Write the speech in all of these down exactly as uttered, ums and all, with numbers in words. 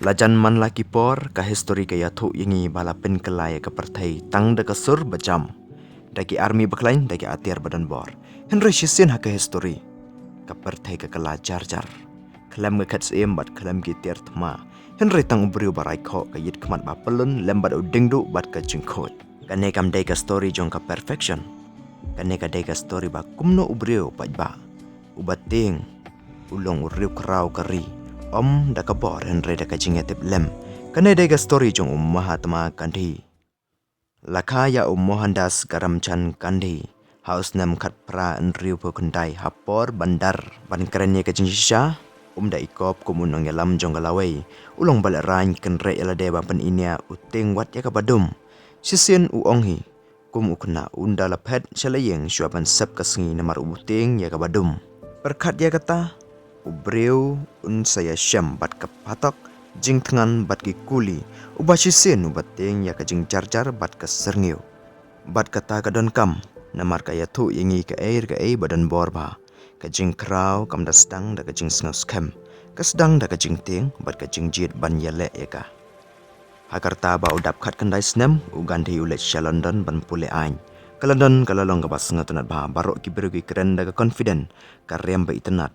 La jan man la ki por, ka histori ka ïathuh ïa ngi ba la pynkylla ïa ka pyrthei tang da ka sur ba jam, da ki army ba khlaiñ, da ki atiar ba donbor. Hynrei shisien ha ka histori, ka pyrthei ka kylla jar jar, khlem ka khet syiem bad khlem ki tiar thma. Hynrei tang u briew ba rai khoh ka ïit khmat ba pyllun lem bad u diengduh bad ka jingkhuid. Kane kam dei ka story jong ka perfection. Kane ka dei ka story ba kumno u briew paidbah, u ba tieng, u long u riewkhraw ka ri, ym da ka bor hynrei da ka jingïatiplem. Kane dei ka story jong u Mahatma Gandhi. La kha ïa u Mohandas Karamchand Gandhi ha u snem khatphra hynriewphew khyndai, ha por ban dar ban kren ïa ka jingshisha, um da ikop kum u nongïalam jong ka lawei. U long ba lehraiñ, kynreh ïa lade ba pyni ïa u tieng wat ïa kaba dum. Shisien u ong hi, kum u khynnah, un da la phet sha la ïing shuwa ban sep ka sngi namar u tieng ïa kaba dum. Pyrkhat ïa kata, u briew un sa ïashem bad ka phatok jingthngan bad ki kuli, u ba shisien u ba tieng ïa ka jingjarjar bad ka syrngiew. Bad kata ka donkam, namar ka ïathuh ïa ngi kaei re kaei ba donbor bha. Ka jingkhraw kam da sdang da ka jingsngewskhem, ka sdang da ka jingtieng bad ka jingjied ban ïaleh ïa ka. Ha ka rta ba u dap khatkhyndai snem, u Gandhi u leit sha London ban pule aiñ. Ka London ka la long kaba sngewtynnat bha, baroh ki briew ki kren da ka confident, ka riam ba itynnat.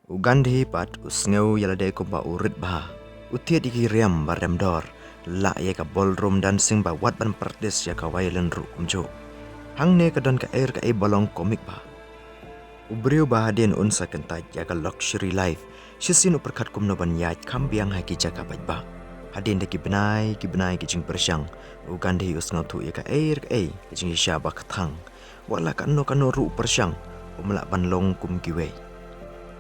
U Gandhi pat u sngew ïa lade kumba u rit bha. U thied ïa ki riam ba rem dor, lah ïa ka ballroom dancing ba wat ban practice ïa ka violin ruh kumjuh. Hangne ka don kaei re kaei ba long komik bha. U briew ba hadien un sa kyntait ïa ka luxury life, shisien u pyrkhat kumno ban ïaid kham biang ha ki jaka paidbah. Hadien da ki bnai ki bnai ki jingpyrshang, u Gandhi u sngewthuh ïa kaei re kaei, ka jingshisha ba kthang. Wat la kano kano ruh u pyrshang, um lah ban long kum kiwei.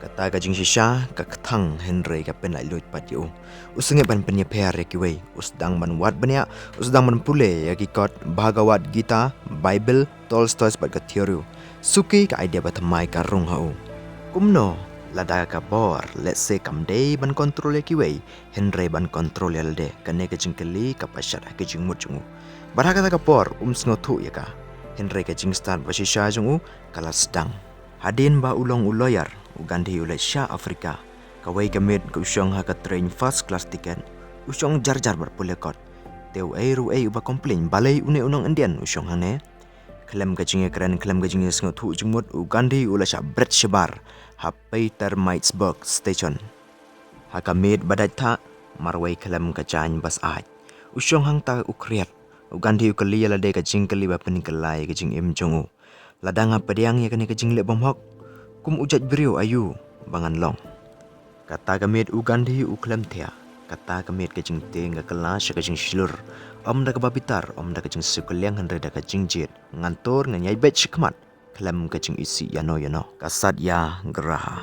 Kata ka jingshisha ka kthang hynrei ka pynlaitluid pat ïa u. U sngewbha ban pynïapher ïa kiwei, u sdang ban wad bniah, u sdang ban pule ïa ki kot Bhagavad Gita, Bible, Tolstoy bad ka theory. Suki ka idea ba thymmai ka rung ha u. Kumno, lada ka bor, let's say kam dei ban control ïa kiwei, hynrei ban control ïa lade, kane ka jingkylli ka pashat ha ka jingmut jong u. Bad ha kata ka por, um sngewthuh ïa ka. Hynrei ka jingstad ba shisha jong u, ka la sdang. Hadien ba u long u lawyer, u Gandhi u leit sha Africa. Kawei ka miet ka u shong ha ka train first class ticket. U shong jar jar bad pule kot. Te uei ruh uei u ba complain, balei une u nong Indian u shong hangne. Khlem ka jingïakren, khlem ka jingïasngewthuh jingmut, u Gandhi u la shah bret shabar ha Pietermaritzburg station. Ha ka miet ba dait thah, marwei khlem ka jaiñ ba syaid. U shong hangta u khriat. U Gandhi u kylli ïa lade ka jingkylli ba pynkylla ïa ka jingim jong u. Lada nga pdiang ïa kane ka jingleh bymhok, kum u jait briew aïu ba ngan long. Kata ka miet u Gandhi u khlem thiah. Kata ka miet ka jingtieng ka kylla sha ka jingshlur. Ym da kaba bitar, ym da ka jingsuk kylliang hynrei da ka jingjied. Ngan tur, ngan ïai beit shakhmat. Khlem ka jingisih ïano ïano. Ka Satyagraha.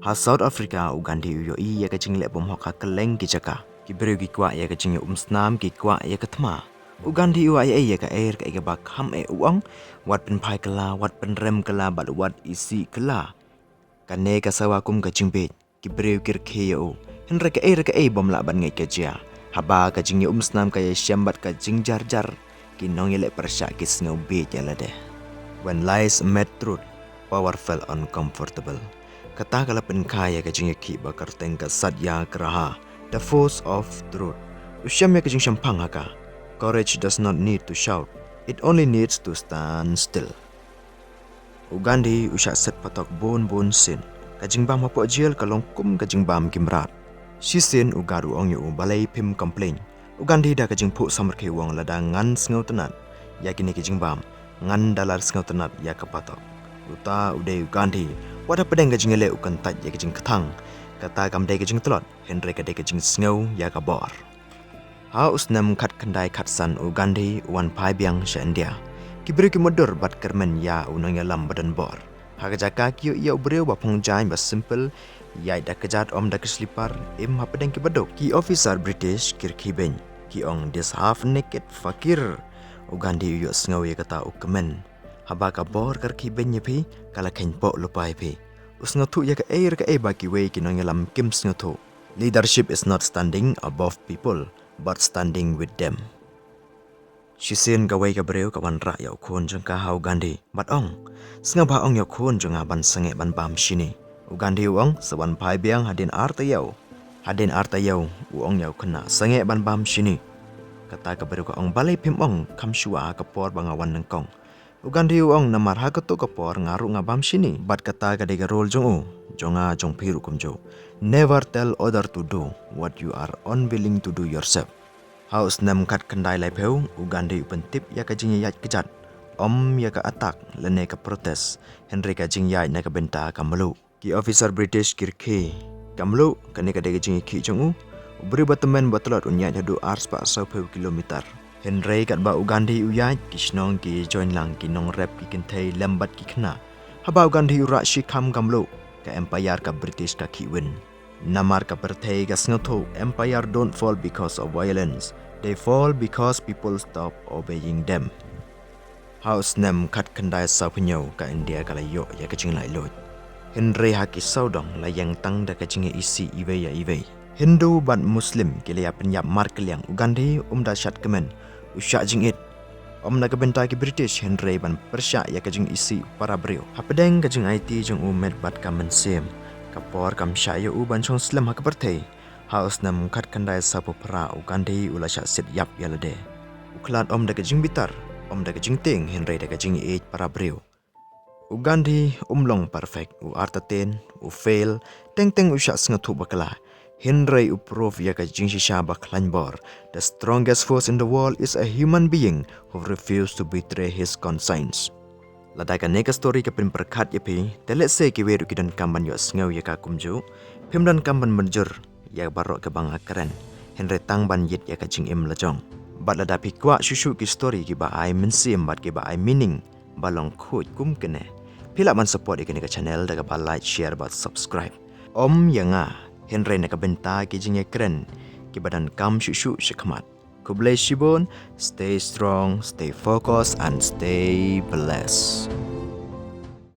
Ha South Africa u Gandhi u ïohi ïa ka jingleh bymhok ha kylleng ki jaka. Ki briew ki kwah ïa ka jingïaumsnam, ki kwah ïa ka thma. U Gandhi u ai ei ïa kaei re kaei kaba kham eh, u ong, wat pynphai kylla, wat pynrem kylla bad wat isih kylla. Kane ka sawa kum ka jingbieit. Ki briew ki rkhie ïa u. Hynrei kaei re kaei bym lah ban ngeit ka jia. Haba ka jingïaumsnam ka ïashem bad ka jingjarjar, ki nongïaleh pyrshah ki sngew bieit ïa lade. When lies met truth, power felt uncomfortable. Kata ka la pynkha ïa ka jingïakhih ba kyrteng ka Satyagraha, the force of truth. U shem ïa ka jingshemphang ha ka. Courage does not need to shout. It only needs to stand still. U Gandhi u shah set patok bun bun sien. Ka jingbam hapoh jel ka long kum ka jingbam ki mrad. Shisien u guard u ong ïa u, balei phim complain. U Gandhi da ka jingphuh samrkhie u ong, lada ngan sngewtynnat ïa kine ki jingbam, ngan da la sngewtynnat ïa ka patok. Uta u dei u Gandhi, wat hapdeng ka jingïaleh u kyntait ïa ka jingkthang. Kata kam dei ka jingtlot, hynrei ka dei ka jingsngew ïa ka bor. Ha u snem khatkhyndai khatsan u Gandhi u wan phai biang sha India. Ki briew ki mutdur bad kyrmen ïa u nongïalam ba donbor. Ha ka jaka ki ïohi ïa u briew ba phong jaiñ ba simple, ïaid da kjat, ym da ki slipar, im hapdeng ki baduk. Ki officer British ki rkhie beiñ, ki ong, "This half naked fakir." U Gandhi u ïohsngew ïa kata u kmen. Haba ka bor ka rkhie beiñ ïa phi, ka la kheiñ poh lypa ïa phi. U sngewthuh ïa kaei re kaei ba kiwei ki nongïalam kim sngewthuh. Leadership is not standing above people, but standing with them. Shisien kawei ka briew ka wanrah ïa u khun jong ka ha u Gandhi. Bad ong, "Sngewbha ong ïa u khun jong nga ban sangeh ban bam shini." U Gandhi u ong, "Sa wan phai biang hadien ar taïew." Hadien ar taïew, u ong ïa u khynnah, sangeh ban bam shini. Kata ka briew ka ong, balei phim ong kham shuwa ha ka por ba nga wan nyngkong. U Gandhi u ong, namar ha kato ka por nga ruh nga bam shini. Bad kata ka dei ka rule jong u, jong nga jong phi ruh kumjuh. Never tell other to do what you are unwilling to do yourself. Ha u snem khatkhyndai laiphew, u Gandhi u pyntip ïa ka jingïaid kjat. Ym ïa ka attack, lane ka protest. Hynrei ka jingïaid na ka bynta ka mluh. Ki officer British ki rkhie ka mluh, kane ka dei ka jingïakhih jong u. U briew ba tymmen ba tlot un ïaid haduh ar spah sawphew kilometer. Hynrei katba u Gandhi u ïaid, ki shnong ki join lang, ki nongrep ki kynthei lem bad ki khynnah. Haba u Gandhi u rah shikham ka mluh, ka empire ka British ka khih win. Namar ka pyrthei ka sngewthuh, empire don't fall because of violence. They fall because people stop obeying them. Ha u snem khatkhyndai sawphew hynñiew ka India ka la ïoh ïa ka jinglaitluid. Hynrei ha ki sawdong la ïeng tang da ka jingïaisih iwei ïa iwei. Hindu bad Muslim ki la ïa pynïap markylliang, u Gandhi um da shad kmen, u shah jingit. Ym na ka bynta ki British hynrei ban pyrshah ïa ka jingisih para briew. Hapdeng ka jingaiti jong u met bad ka mynsiem, ka por kam shah ïa u ban shong slem ha ka pyrthei. Ha u snem khatkhyndai sawphew phra u Gandhi u la shah siat ïap ïa lade. U khlad ym da ka jingbitar, ym da ka jingtieng hynrei da ka jingïeit para briew. U Gandhi um long perfect, u artatien, u fail, teng teng u shah sngewthuh bakla. Hynrei u prove ïa ka jingshisha ba khlaiñ bor. The strongest force in the world is a human being who refuse to betray his conscience. Lada kane ka story ka pynpyrkhat ïa phi, te lehse kiwei ruh ki donkam ban ïohsngew ïa ka kumjuh, phim donkam ban mynjur ïa baroh kaba nga kren. Hynrei tang ban ïit ïa ka jingim la jong. Bad lada phi kwah shuh shuh ki story kiba ai mynsiem bad kiba ai meaning ba long khuid kum kane, phi lah ban support ïa kane ka channel da kaba like, share bad subscribe. Ym ïa nga, hynrei na ka bynta ki jingïakren kiba donkam shuh shuh shakhmat. Khublei shibun, stay strong, stay focused and stay blessed.